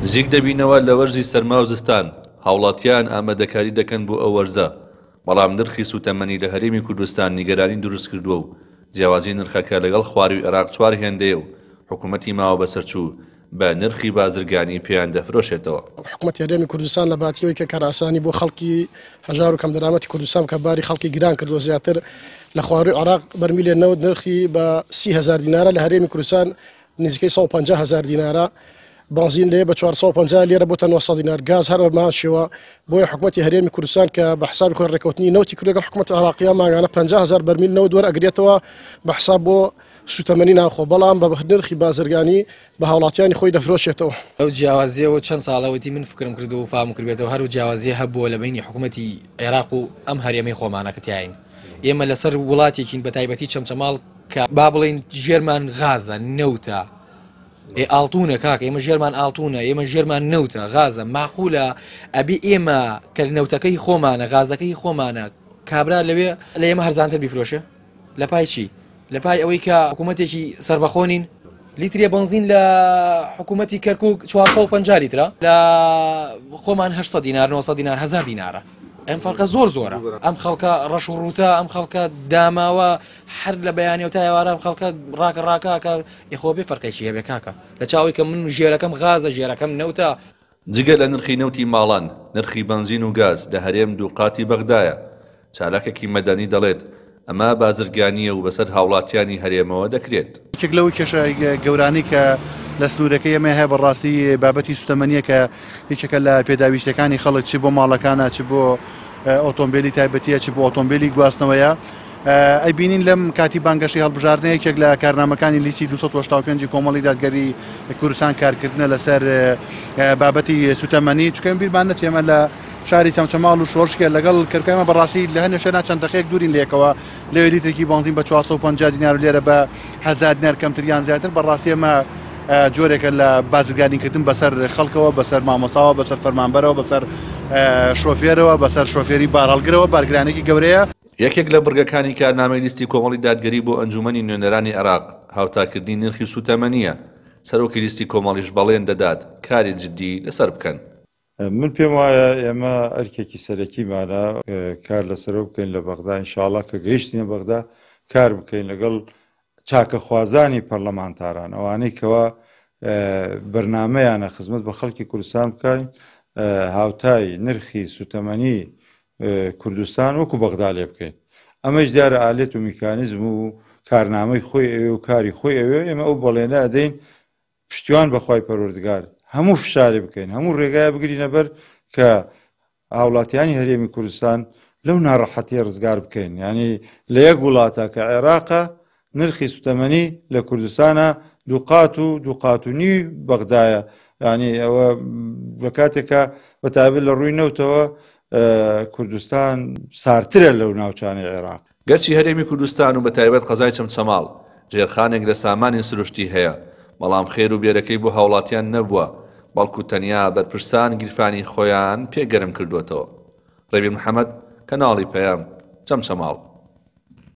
نزیک دەبینەوە لە وەرزی سەرما و زستان، هاوڵاتیان ئامادەکاری دەکەن بۆ ئەو وەرزە، بەڵام نرخی سووتەمەنی لە هەرێمی کوردستان نیگەرانی دروستکردووە و جیاوازی نرخەکە لەگەڵ خوارووی عێراق چوار هێندەیە و حکومەتی ماوەبەسەرچوو بە نرخی بازرگانی پێیان دەفرۆشێتەوە. حکومەتی هەرێمی کوردستان لە باتی ئەوەی کە کارئاسانی بۆ خەڵکی هەژار و کەمدەرامەتی کوردستان بکات باری خەڵکی گران کردووە زیاتر لە خوارووی عێراق بەرمیلێ نەوت نرخی بە 30 هەزار دینارە لە هەرێمی کوردستان نزیکەی 150 هەزار دینارە بەنزین لێ بە 450 لێرە بۆتە 900 دینار گاز هەر بەمان شێوە بۆیە حکومەتی هەرێمی کوردستان کە بە حسابی خۆی ڕێککەوتنی نەوتی کرد لەگەڵ حکومەتی عێراقیە مانگانە 50 هەزار بەرمیل نەوت وەرئەگرێتەوە بە حساب بۆ سوتەمەنی ناوخۆ بەڵام بە نرخی بازرگانی بە هاوڵاتیانی خۆی دەفرۆشێتەوە. ئەو جیاوازیەوە چەند ساڵەوەتی من فکرم کردو و فامم کردبێتەوە هەر و جیاوازیە هەبووە لە بەینی حکومەتی عێراق و ئەم هەرێمەی خۆمانە کە تیاین ئێمە لەسەر وڵاتێکین بە تایبەتی چەمچەماڵ کە با بڵێین ژێرمان غازە نەوتە ئێ ئاڵتونە کاکە ئێمە ژێرمان ئاڵتونە ئێمە ژێرمان نەوتە غازە معقولە ئەبی ئێمە کە نەوتەکەی خۆمانە غازەکەی خۆمانە کابرا لەوێ لە ئێمە هەرزانتر بیفرۆشێ لە پای چی؟ لە پای ئەوەی کە حکوومەتێکی سربەخۆ نین؟ لیترێ بنزین لە حکوومەتی کەرکک 450 لیترە لە خۆمان 800 دینار 900 دینار 1000 دینارە ئەم فەرقە زۆر زۆرە ئەم خەڵکە ڕەش و ڕووتە ئەم خەڵکە داماوە هەر لە بەیانی و تا ئێوارە ئەم خەڵکە ڕاکە ڕاکاکە یخۆ بێ فەرقێکی هەبێ کاکە لە چاوی کە من ژێرەکەم غازە ژێرەکەم نەوتە. جگە لە نرخی نەوتی ماڵان، نرخی بەنزین و گاز لە هەرێم دووقاتی بەغدایە، چالاکێکی مەدەنی دەڵێت، ئەمە بازرگانییە و بەسەر هاوڵاتیانی هەرێمەوە دەکرێت. یەکێک لەو کێشە گەورانەی کە لە سنوورەکەی ئێمە هەیە بەڕاستی بابەتی سوتەمەنیە کە یەکێکە لە پێداویستیەکانی خەڵک چ بۆ ماڵەکانە چ بۆ ئۆتۆمبیلی تایبەتیە چ بۆ ئۆتۆمبیلی گواستنەوەیە ئەیبینین لەم کاتی بانگەشەی هەڵبژاردنە یەکێک لە کارنامەکانی لیستی 285 کۆمەڵی دادگەری کوردستان کارکردنە لەسەر بابەتی سوتەمەنی چکەم بیرمان نەچێ ئێمە لە شاری چەمچەماڵ و شۆڕشکێ لەگەڵ کەرکوک بەڕاستی لە هەنێ شوێنە چەند دقەیەک دوورین لێکەوە لەوێ لیترێکی بەنزین بە 450 دینار و لێرە بە 1000 دینار کەمتر یان زیاتر بەڕاستی ئەمە جۆرێکە لە بازرگانیکردن بەسەر خەڵکەوە بەسەر مامۆساوە بەسەر فەرمانبەرەوە بەسەر شۆفێرەوە بەسەر شۆفێری بارهەڵگرەوە بارگرانێکی گەورەیە. یەکێک لە بڕگەکانی کارنامەی لیستی کۆمەڵی دادگەری بۆ ئەنجوومەنی نوێنەرانی عێراق، هاوتاکردنی نرخی سووتەمەنییە، سەرۆکی لیستی کۆمەڵیش بەڵێن دەدات کاری جددی لەسەر بکەن. من پێم وایە ئێمە ئەرکێکی سەرەکیمانە کار لەسەرەوە بکەین لە بەغدا ئینشاڵا کە گەیشتینە بەغدا کار بکەین لەگەڵ چاکەخوازانی پەرلەمانتاران ئەوانەی کەوا بەرنامەیانە خزمەت بە خەڵکی کوردستان بکەین هاوتای نرخی سوتەمەنی کوردستان وەکو بەغدا لێ بکەین ئەمەش دیارە ئالێت و میکانیزم و کارنامەی خۆی ئەوێ و کاری خۆی ئەوێ ئێمە ئەو بەڵێنە ئەدەین پشتیوان بە خوای پەروەردگار هەموو فشارێ بکەین هەموو ڕێگایە بگرینە بەر کە هاوڵاتیانی هەرێمی کوردستان لەو ناڕەحەتیە ڕزگار بکەین یعنی لە یەک وڵاتە کە عێراقە نرخی سوتەمەنی لە کوردستانە دووقات و دووقات و نیوی بەغدایە ینی ئەوە لە کاتێکە بە تایبەت لە ڕووی نەوتەوە کوردستان سارترە لەو ناوچانەی عێراق. گەرچی هەرێمی کوردستان و بەتایبەت قەزای چەمچەماڵ ژێرخانێک لە سامانی سروشتی هەیە، بەڵام خێر و بێرەکەی بۆ هاوڵاتیان نەبووە، بەڵکو تەنیا بەرپرسان گیرفانی خۆیان پێ گەرم کردووەتەوە. ڕێبین محەمەد، کەناڵی پەیام، چەمچەماڵ.